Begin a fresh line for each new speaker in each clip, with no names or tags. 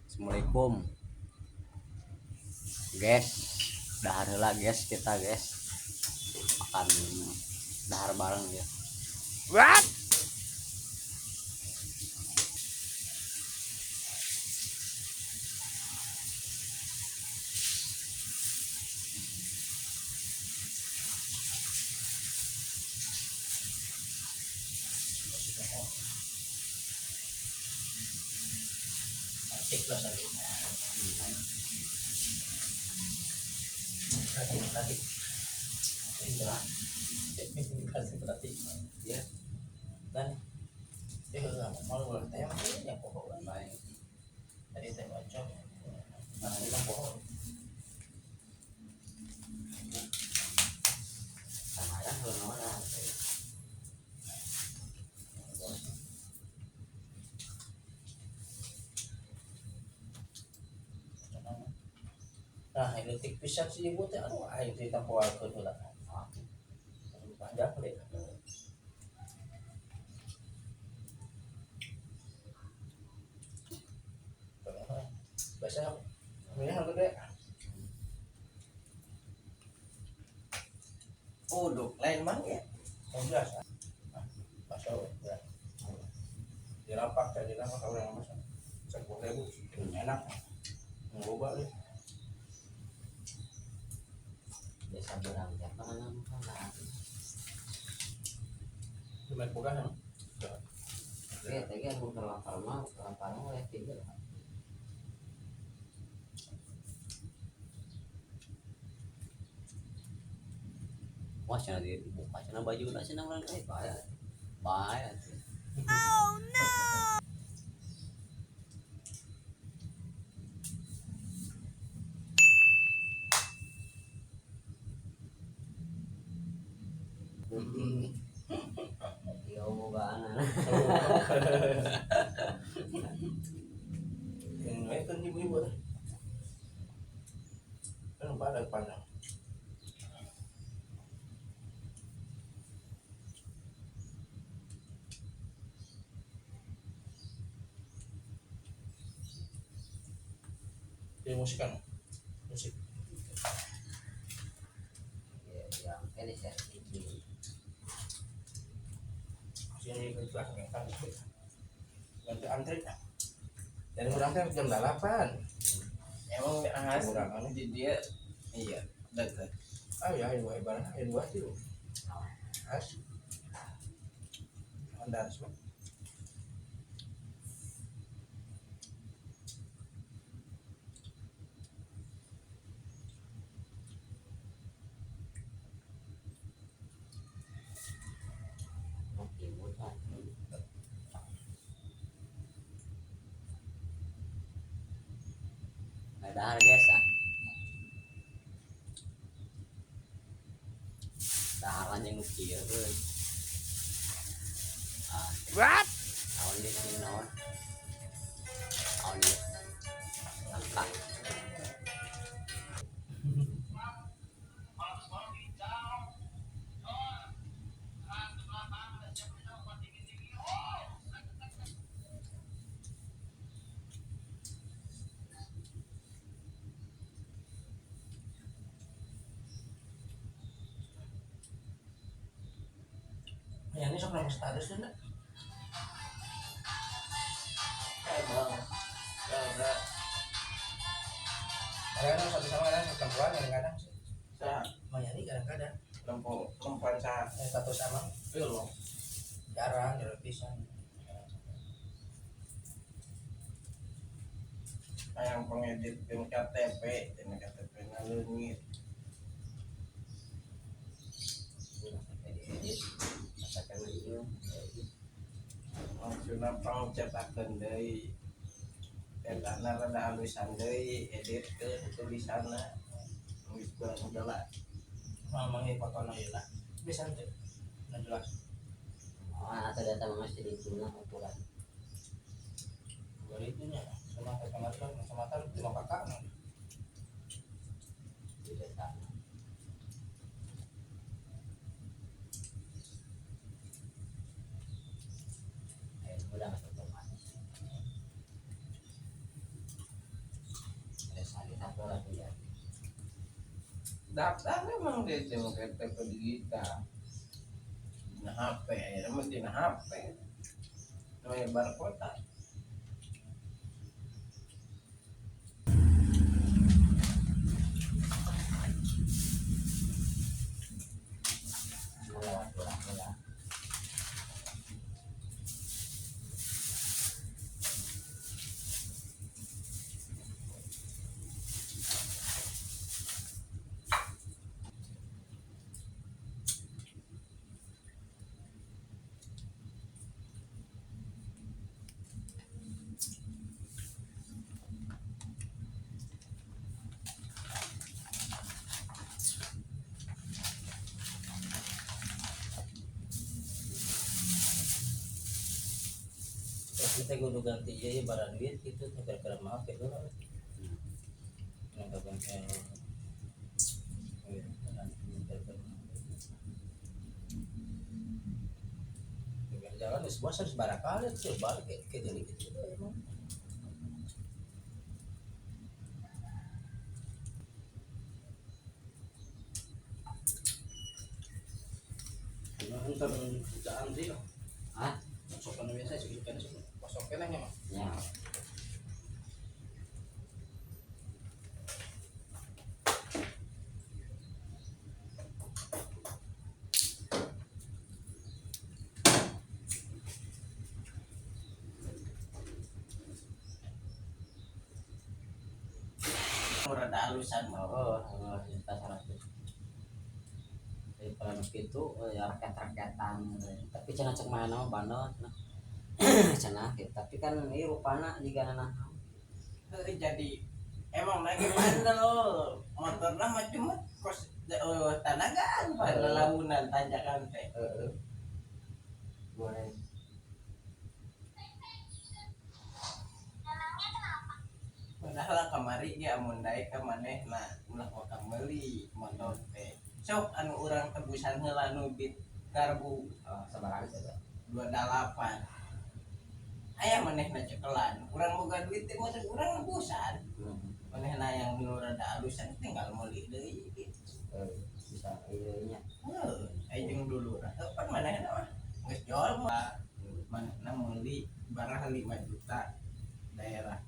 Assalamualaikum. Guys, dahar heula guys kita guys. Makan dahar bareng ya.
What?
Asik lah tadi. Tadi, tadi. Kasih berarti.
Ya,
Dan dia nggak mau ulah teh ya pokoknya.
baik.
Tadi teh macam. Nah, ini pokok.
Sama ya heula mah.
Nah, ini tik pisan si ibu teh aduh aing teh tampoalkeun heula. Panjang deh. Biasanya ini yang gede.
Uduk lain mang ya.
Yang biasa. Bakso ya. Dirapak tadi lah kalau yang masak. 10.000 enak. Ngoba deh.
Biasa berang teh mana makan.
Cuma bukan ya.
Oke, teh ge mun lapar mah, lapar mah ya tiga. Wah, cenah dibuka cenah baju cenah urang eh bae. Bae atuh.
Oh no!
Iya, bogaan.
Yang itu ibu-ibu tuh. Kan pada panjang. Jadi musik kan? Musik.
Ya, yang ini saya ini.
Sini ke belakang kan. Ganti antri. Dari urang teh jam 8.
Emang ahas
Kurang aneh.
di dia iya deket.
Ah ya, dua ibarat ya dua kilo. As. Andar semua.
Oke, bukan. Dahar guys ah. Daharan yang kieu euy. Ah,
What?
naon deui sih naon? Naon ieu? Angka.
Ya ini sok nama status tuh enggak?
Emang. Karena
Kadang-kadang satu sama kadang perempuan kadang-kadang sih.
sa
Mayani kadang-kadang.
perempuan sa
Status sama
iya loh.
jarang jarang pisan.
Yang pengedit tim KTP, tim KTP naleungit.
Ulah sampai diedit. Katakan ieu.
Maksudna pangcetakeun deui. Etana rada alusan deui, editkeun tulisanna. Geus kurang heula.
Mamang ieu fotona ieu lah. Bisa teh. Nah jelas.
Oh, atau data masih di guna ukuran.
2000 nya sama kacamata kacamata 5 kakak nah.
Di desa. Ayo, udah masuk otomatis.
Daftar emang dia teh make KTP digital. Dina HP, ayeuna mah dina HP. Namanya barcode.
Lewat urang heula.
Terus kita kudu ganti ieu bara duit gitu teh gara-gara maaf gitu lah. Yang kapan kayak pinggir jalan geus bosan sabaraha kali tuh balik ke jadi gitu emang. Ntar kerjaan sih.
Ah,
Sopan biasa sih kan kosong keneh mah.
Ya.
Rada alusan mah.
Oh, juta 100. Daripada nu kitu ya rakyat-rakyatan gitu. Tapi cenah cek mana mah bandel cenah. Cenah gitu. Tapi kan ieu rupana jiga nah.
Heuh, jadi emang lagi bandel motorna mah cuma kos oh, tanagaan pan lalamunan tanjakan teh.
Heeh. Boleh.
Padahal kamari ge amun daek ka manehna ulah wakang meuli motor teh. Sok anu urang tebusan heula nu Beat karbu.
Oh, sabaraha geus eta?
28. Aya manehna cekelan. Urang boga duit teh maksud urang nebusan. Manehna yang nu rada alusan tinggal meuli deui gitu.
Bisa ieu nya.
Heuh, aya jeung dulur. Heuh, pan manehna mah geus jual mah. Manehna meuli barang 5 juta daerah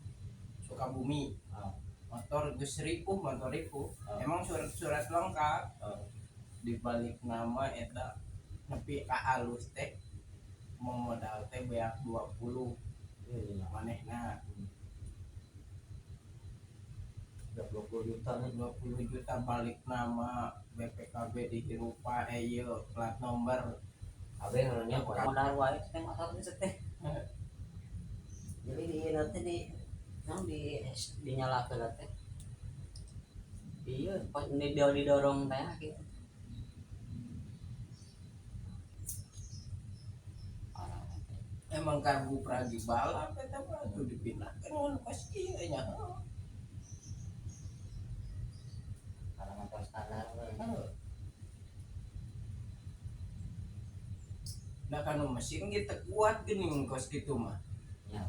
Sukabumi.
Oh.
Motor geus ripuh, motor ripuh.
Oh.
Emang surat-surat lengkap.
Oh.
Dibalik nama eta nepi ka alus teh modal teh beak 20
Iya.
manehna.
20 juta nih.
20 juta balik nama BPKB di Hirupa ieu plat nomor.
Abe ngarannya modal wae teh motor teh. Jadi di nanti di nang di dinyalakeun teh. Iya, pas ini dia didorong teh gitu.
Emang karbu pragi balap eta mah tuh dipindahkeun mun kos ieu nya.
Karena motor standar we.
Nah kanu mesin ge teu kuat geuning kos kitu mah.
Ya.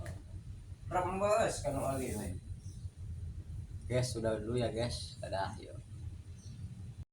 Rembes kanu oli teh.
Guys, sudah dulu ya guys. Dadah yuk.